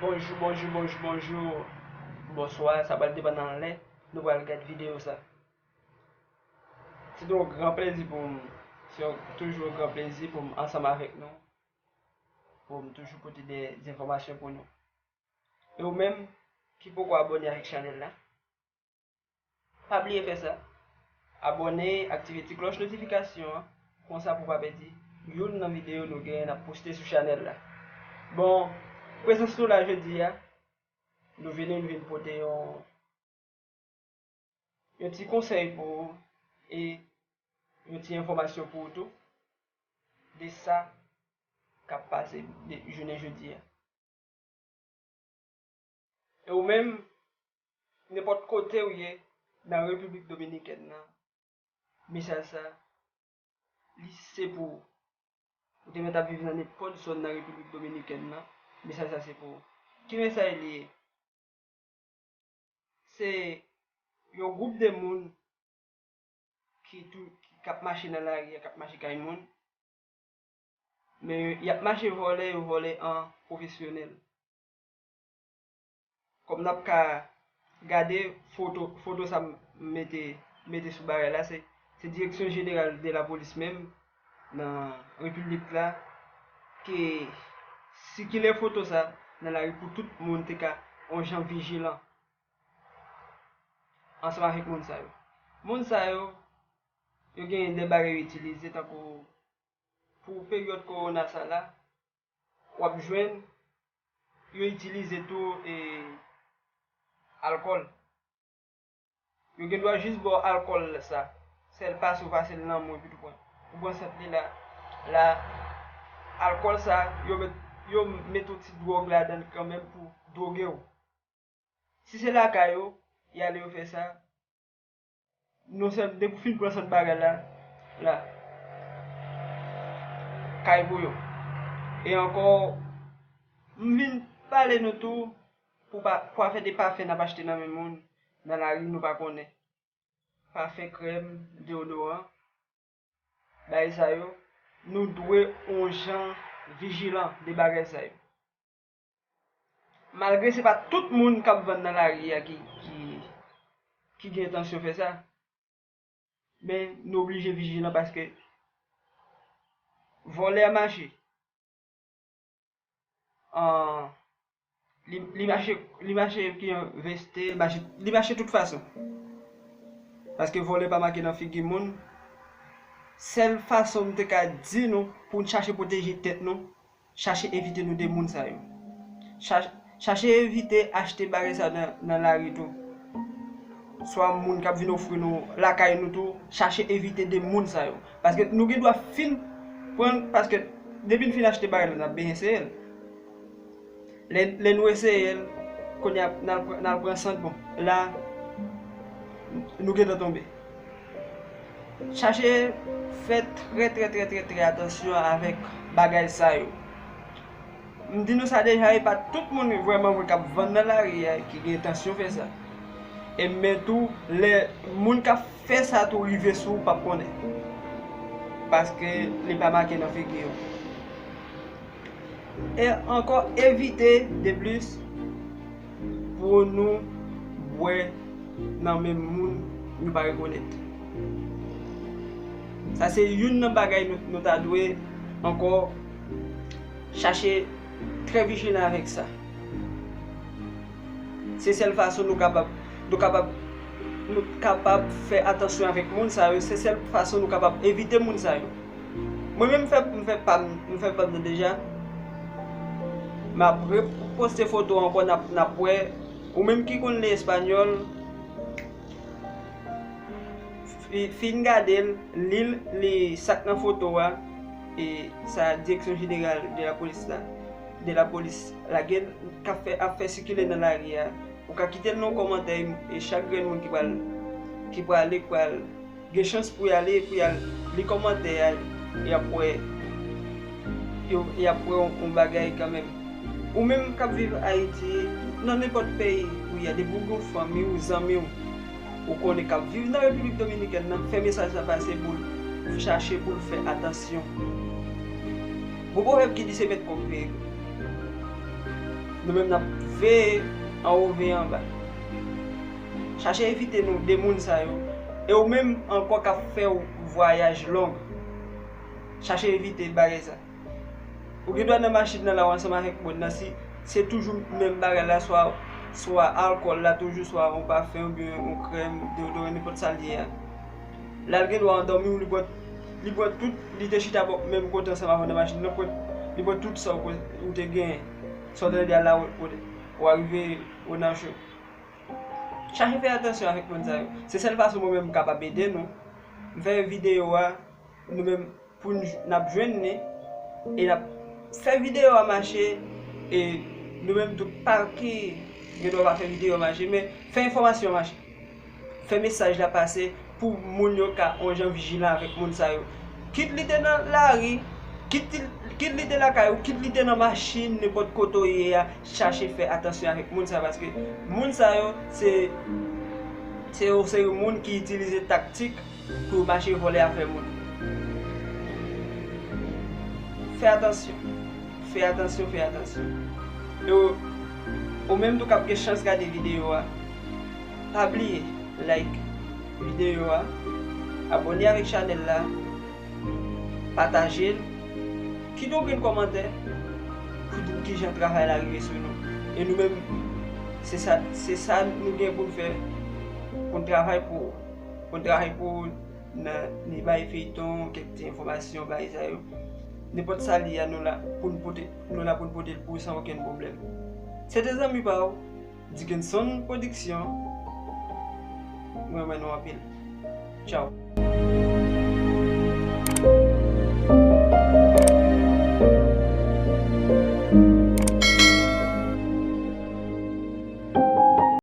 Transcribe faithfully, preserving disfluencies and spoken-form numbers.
Bonjou, bonjou, bonjou, bonjou. Bonswa, sa pral depann nan lè nou pral gad videyo sa. Se yon gran plezi pou m, se yon, toujou yon gran plezi pou m ansanm avèk nou, pou m toujou pote de, de enfòmasyon pou nou. E ou menm ki poko abòne avèk chanèl la, pa bliye fè sa. Abòne, aktive ti klòch notifikasyon an, konsa pou w pa pèdi youn nan videyo nou genyen n ap poste sou chanèl la. Bon, prezans nou la jodi a, nou vini, nou vin pote yon, yon ti konsèy pou ou e yon ti enfòmasyon pou ou tou de sa k ap pase de jounen jodi a. E ou menm, nenpòt kote w ye nan Repiblik Dominikèn nan, mesaj sa, li se pou ou. Ou te mèt ap viv nan nenpòt zòn nan Repiblik Dominikèn nan, mesaj sa se pou ou. Ki mesaj li ye? Se yon gwoup de moun ki tou, k ap mache nan lari a, k ap mache kay moun. Men y ap mache vòlè, yo vòlè an pwofesyonèl. Kòm n ap ka gade foto, foto sa m mete, mete sou bagay la, se, se Direksyon Jeneral de Lapolis menm nan Repiblik la ki sikile foto sa nan lari pou tout moun te ka yon jan vijilan ansanm avèk moun sa yo. Moun sa yo, yo gen de bagay yo itilize tankou pou peryòd kowona sa la, w ap jwenn yo itilize tou, e, alkòl. Yo gen dwa jis ba w alkòl sa, sèl pase w pase l nan men w epi tou pran. Ou pran sant li la, la, alkòl sa, yo met, yo met yon ti dwòg ladan l kanmenm pou dwoge w. Si se lakay yo, y ale yo fè sa. Non sèlman depi w fin pran sant bagay la, la, kay pou yo. E ankò, m vin pale nou tou pou pa, pou afè de pafen n ap achte nan men moun, nan lari nou pa konnen. Pafen, krèm, deyodoran, bagay sa yo, nou dwe yon jan vijilan de bagay sa yo. Malgre se pa tout moun k ap vann nan lari a ki, ki, ki gen entansyon fè sa, men nou oblije vijilan paske vòlè a mache. An, li, li mache, li mache ki enveste, li mache, li mache tout fason. Paske vòlè pa make nan figi moun. Sèl fason m te ka di nou pou n chache pwoteje tèt nou, chache evite nou de moun sa yo. Cha-, chache evite achte bagay sa nan, nan lari tou. Swa moun k ap vin ofri nou lakay nou tou, chache evite de moun sa yo. Paske nou gen dwa fin pran, paske depi n fin achte bagay la, n ap byen eseye l. Lè, lè nou eseye l, kounye a, n al pran, n al pran sant, bon, la, nou gentan tonbe. Chache fè trè, trè, trè, trè, trè atansyon avèk bagay sa yo. M di nou sa deja, e pa tout moun vrèman vre k ap vann nan lari a ki gen entansyon fè sa. E men tou, lè moun k ap fè sa tou rive sou ou, p ap konnen. Paske li pa make nan figi yo. E ankò evite de plis pou nou bwè nan men moun nou pa rekonèt. Sa se youn nan bagay nou, nou ta dwe ankò chache trè vijilan avèk sa. Se sèl fason nou kapab, nou kapab, nou kapab fè atansyon avèk moun sa yo. Se sèl fason nou kapab evite moun sa yo. Mwen menm, m fè, m fè pa m, m fè pa m nan deja. M ap reposte foto ankò, n ap, n ap wè. Ou menm ki konn li espanyòl, fi-, fin gade l, li l, li sa k nan foto a, e sa Dirección General de la Police la, de la Police lage l, k ap fè, ap fè sikile nan lari a. Ou ka kite l nan yon kòmantè, e chak grenn moun ki pral, ki prale, ki pral gen chans pou y ale, pou y al li kòmantè a, y ap wè, yo, y ap wè yon, yon bagay kanmenm. Ou menm k ap viv Ayiti, nan nenpòt peyi ou ye, depi w gen yon fanmi w, zanmi w, ou konnen k ap viv nan Repiblik Dominikèn nan, fè mesaj sa pase pou l chache pou l fè atansyon. Gon pwovèb ki di se mèt kòk peye. Nou menm n ap veye anwo, veye anba. Chache evite nou de moun sa yo. E ou menm ankò k ap fè w vwayaj long, chache evite bagay sa. Ou gen dwa nan machin nan la, ou ansanm avèk moun nan, si se toujou menm bagay la, swa, swa alkòl la toujou, swa yon pafen oubyen yon krèm, deodoran, nenpòt sa l ye a. La l gen dwa andòmi w, li pran, li pran tout, li te chita bò menm kote ansanm avè w nan machin nan, pran, li pran tout sa w, ou te genyen. Sa w te tande a la, ou, ou, ou arive, ou nan cho. Chache fè atansyon avèk moun sa yo. Se sèl fason mwen menm m kapab ede nou. M fè videyo a, nou menm, pou n, n ap jwenn li, e n ap fè videyo a mache, e nou menm tou pa ki gen dwa pa fè videyo a mache, men fè enfòmasyon mache. Fè mesaj la pase pou moun yo ka on jan vijilan avèk moun sa yo. Kit li te nan lari, kit, kit li te lakay ou, kit li te nan machin, nenpòt kote w ye a, chache fè atansyon avèk moun sa yo, paske moun sa yo, se, se yon seri moun ki itilize taktik pou yo mache vòlè afè moun. Fè atansyon. Fè atansyon, fè atansyon. E ou, ou menm tou k ap gen chans gade videyo a, pa bliye like videyo a, abòne avèk chanèl la, pataje l, kite yon grenn kòmantè pou di m kijan travay la rive sou nou. E nou menm, se sa, se sa nou gen pou n fè, pou n travay pou, pou n travay pou nan ni bay feyton, kèk ti enfòmasyon, bagay sa yo. Nenpòt sa li a, nou la pou n pote, nou la pou n pote l pou ou san okenn pwoblèm. Se te zanmi pa w, Dickenson Production. Mwen renmen nou anpil. Tchaw.